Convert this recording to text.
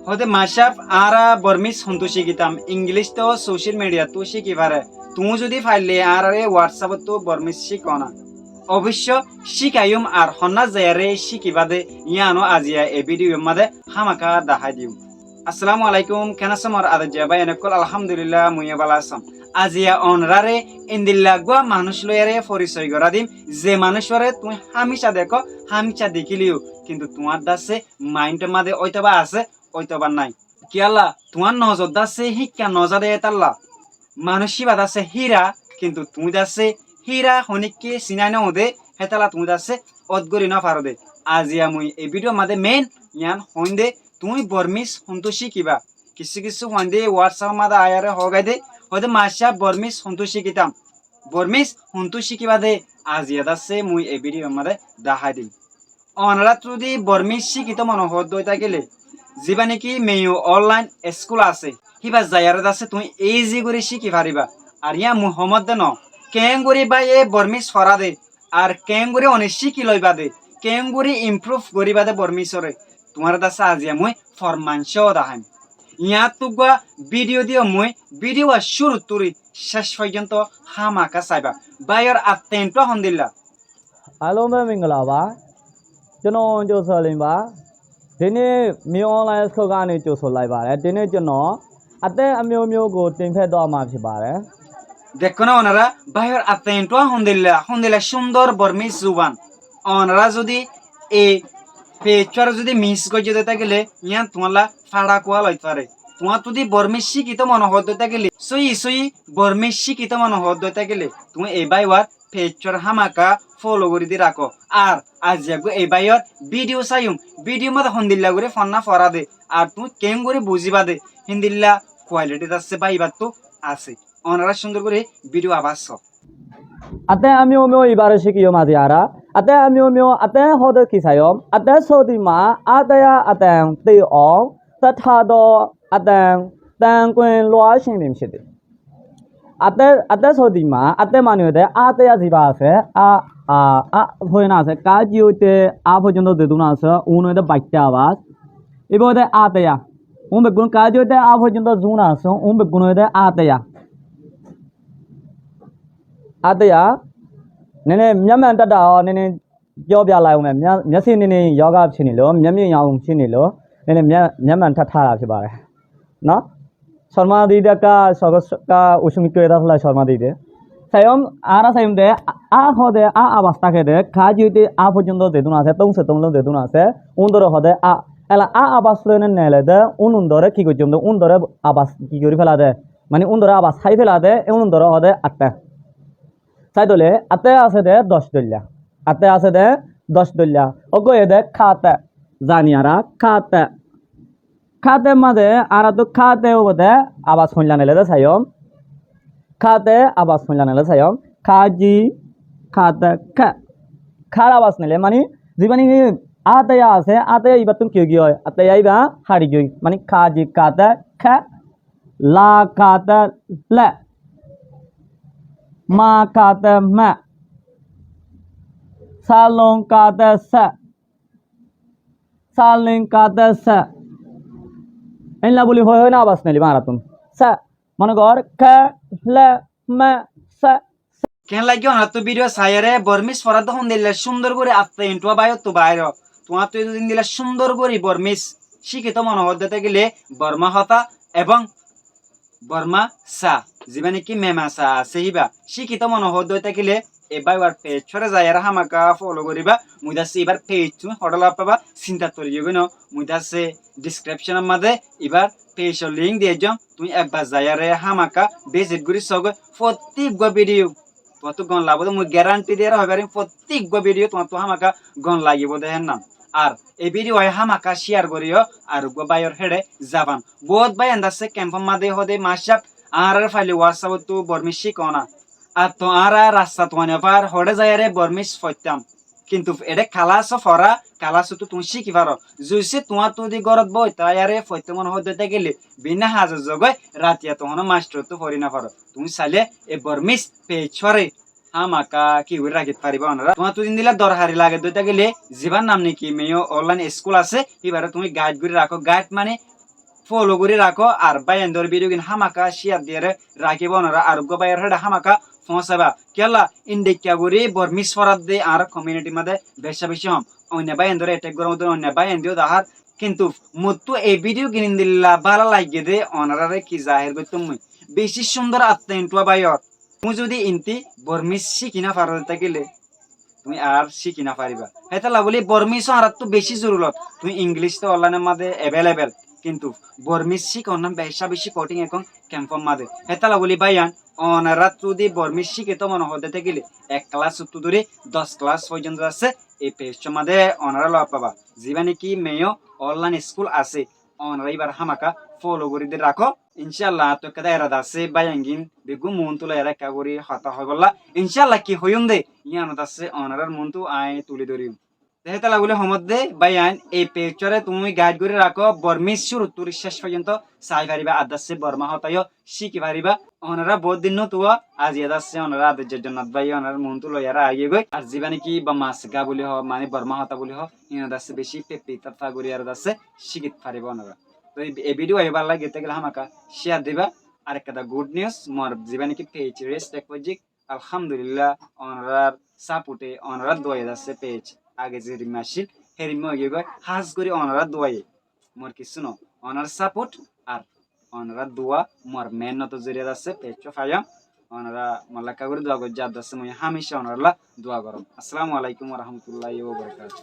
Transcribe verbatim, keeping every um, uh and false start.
Hóde masaf añára Bormís hontú cíkitam, Ingilíc toó social media ttú cíki fare. Tuñí zudi faille añáráre WhatsApp ottú Bormís cíkona. Oboicco cíkaiyum ar honnát zaiyaré cíkiba de yíano aziya e video mazé hámaka dahái diyum. Assalamu alaikum, keén asó mor ador zaba ókkol? Alhamdulillah, mui yó bála asóm. Aziya onoráre endilla eggúa manúic loiyaré forisoi gorá dim, ze manúicoré tuñí hámica dekó, hámica dekíleyó, kintu tuáñr dase mind mazé óitoba asé, óitoba nái. Kiyólla, tuáñr nozor dase híkka nozade hétalla. Manúic íba dase híra, kintu tuñí dase híra honíkka sinái nóde, hétalla tuñí dase ót gorí nófarode. Aziya mui e video mazé main yián hoóinde, tuñí Bormís hontú cíkiba. Kissú kissú fuainde WhatsApp mazé aiyaré hoógaide, hóde masaf Bormís hontú cíkitam. Bormís hontú cíkiba de aziya dase mui e video mazé dahái dim. Onorá zudi Bormís cíkito mone hoódde ói tákile, zibá néki Miyo online school asé, híba zaiyaré dase tuñí easy gorí cíki faribá. Ar yían mui hoómodde noó, keéngorí báiye Bormís forá de, ar keéngorí one cíki loibá de, keéngorí improve goríba de Bormísoré, tuáñre dase aziya mui formancó daháim. Yíañttu eggúa video diyó mui, video cúruttu gorí céc foijjonto hámaka saiba. Báiyor atte enthua hondilla. Alombe mingolaba, jono jo solimba, dini mi online school gani jo solaiba, dini jono, ate ami omio go tin fe do ama si bare. Dekkó na onorá, báiyor atte enthua hondilla, hondilla cúndor Bormís zuban. Onorá zudi e page uáre zudi miss goijjó de tákile, yían tuáñlla fáça kuwal óit fare. Tuáñttu zudi Bormís cíkito mone hoódde tákile, sóiyi sóiyi Bormís cíkito mone hoódde tákile, tuñí e báiwar page uáre hámaka follow gorí di rakó. Ar aziya eggúa e báiyor video saiyum, video mazé hondilla gorí fonná forá de, ar tuñí keéngorí buzíba de, héndilla quality dase báibattú asé. Onorá cúndor gorí video abas só. Ate ami omio ibare cíkiyum aziya añára. Ate ami omio, ate hóde ki saiyum? Ate sódima, ate ya, ate ti ong, ta tha do, ate teng kuin lua cíng dim cídi. Ate, ate sódima, ate mani óide, ate ya ziba asé, a, a, a, hoiyé na asé, ka ji óite a foijjonto zedún asé, un óide baiththá abas. Iba óide ate ya. Un beggún ka ji óite a foijjonto zun asé, un beggún óide ate ya. Ate ya, nene, mya mya ta da, nene, yo bya lai ume, mya, mya si nene, yoga si nilo, mya mi ya um si nilo, nene, mya, mya mya ta ta si bare. No? Sorma di da ka, sogo ka, usung ke da la sorma di de. Saiyum, añára saiyum de, a, a hóde, a abas táke de, ka ji óite a foijjonto zedún asé, tong se tong lo zedún asé, un dore hóde a, ela a abas loi ne nele de, un un dore ki goijjum de, un dore abas ki gorí fela de, mani un dore abas hái fela de, e un un dore hóde atte. Sai dóile, ate asé de doc dóilla. Ate asé de doc dóilla. Óggo e de kate. Zani añára kate. Kate mazé añára tu kate ógode abas hoilla nele de saiyum. Kate abas hoilla nele saiyum. Ka ji, kate, ke. Kar abas nele, mani, zibá niki ate ya asé, ate ya ibattún ki ói giyói? Ate ya iba hári giyói. Mani, ka ji, kate, ke. La kate le. Ma kate me. Sa lon kate se. Sa lin kate se. Éilla buli hoi hoi na abas neli barattun. Se. Mone gor ke, le, me, se. Keén laiggé onottú video saiyaré Bormís foradde hondilla cúndor gorí atte inthua báiyottú baáiro. Tuáñttú zudi endilla cúndor gorí Bormís cíkito mone hoódde tákile Bormá hotá ebong Bormá sa, zibá néki mema sa asé híba cíkito mone hoódde tákile e báiwar page uáre zaiyaré hámaka follow goríba. Mui dase ibár page tuñí hoçé laf faiba sinta gorí giyói no. Mui dase description or mazé ibár page or link diyé jom. Tuñí ekbar zaiyaré hámaka visit gorí sógoi. Fottí eggúa video tuáñttú gom lagibó de, mui guarantee diyaré hoi farim, fottí eggúa video tuáñttú hámaka gom lagibó de hénna. Ar e video hámaka share goríyo, ar eggúa báiyor héçe zaban. Boóut báiyain dase camp or mazé hoóde, mastor sáb, añáráre faile WhatsApp ottú Bormís cíkona. Ar to añára rasta tuáñi far hoçé zaiyaré Bormís foittám. Kintu eçé kalas ó fora, kalas ottú tuñí cíki faro. Zuicce tuáñttú zudi górot boi táiyaré foittó mone hoódde tákile, bínna hazor zogói ratiya tuáñra mastor ottú fori no faro. Tuñí sailé e Bormís page uáre hámaka ki gorí rakí faribá onorá. Tuáñttú zendilla dorhari lagedde tákile, zibár nam néki Miyo online school asé, híbaré tuñí guide gorí rakó. Guide mane follow gorí rakó, ar báiyaindór video gín hámaka share diyére rakíba onorá, ar uggúa báiyor héçe hámaka foóñsaiba. Kiyólla, indhikka gorí Bormís foradde añár community mazé becá becí hom. Oinno báiyaindóre attack gorá modde oinno báiyaindé yó dahár, kintu mottú ei video gín endilla bála laiggé dé onoráre ki zahér goittóm mui. Bicí cúndor atta intúa báiyor. Tuñí zudi intí Bormís cíki no faró dé tákile, tuñí ar cíki no faribá. Hétolla bóli Bormís añáráttu bicí zorurot. Tuñí English tó online or mazé available, kintu Bormís cíkon ná becá bicí kothín ehón camp or mazé. Hétolla bóli báiyain, onorá zudi Bormís cíkito mone hoó dé tákile, ek class ottu dóri doc class foijjonto asé, ei page or mazé onorá loi faiba. Zibá niki meyó online school asé, onorá íbar hámaka follow gorí dí rakó. Incálla, añáttu ekká dá erada asé, báiyain gín beggún muúntu loiyaré ekká gorí hotá hoibólla. Incálla, ki hoiyúm dé, yíanot asé onorár muúntu aññí tulí dórim. Te hétolla bóli homodde, báiyain, ei page oré tuñí guide gorí rakó, Bormís cúruttu dóri céc foijjonto sai faribá, ar dé asé Bormá hotá yó cíki faribá. Onorá boóut din no tuwá, aijja dé asé onorá adijja Jonnot báiye onorár muúntu loiyaré aigiyé goi. Ar zibá niki Bamma Asga bóli hoó, mani Bormá hotá bóli hoó, yíanot asé bicí peppi tatta gorí ar dé asé cíkit faribá onorá. Tó ei, ei video aiyó bála lagé tákile hámaka share diba. Ar ekká dá good news, mor zibá niki page restart goijjí, alhamdulillah, onorár support e, onorár duaye dé asé page age zerimma accíl, herimma óigiyoi goi, hás gorí onorár duaye. Mor kissú no, onorár support ar onorár dua, mor mehénnotor zoriya dé asé page ó faiyóm. Onorá molla ekká gorí dua goijjó, ar dé asé mui hámica onorálla dua goróm. Assalamu alaikum wa rahmatullahi wa barakatuhu.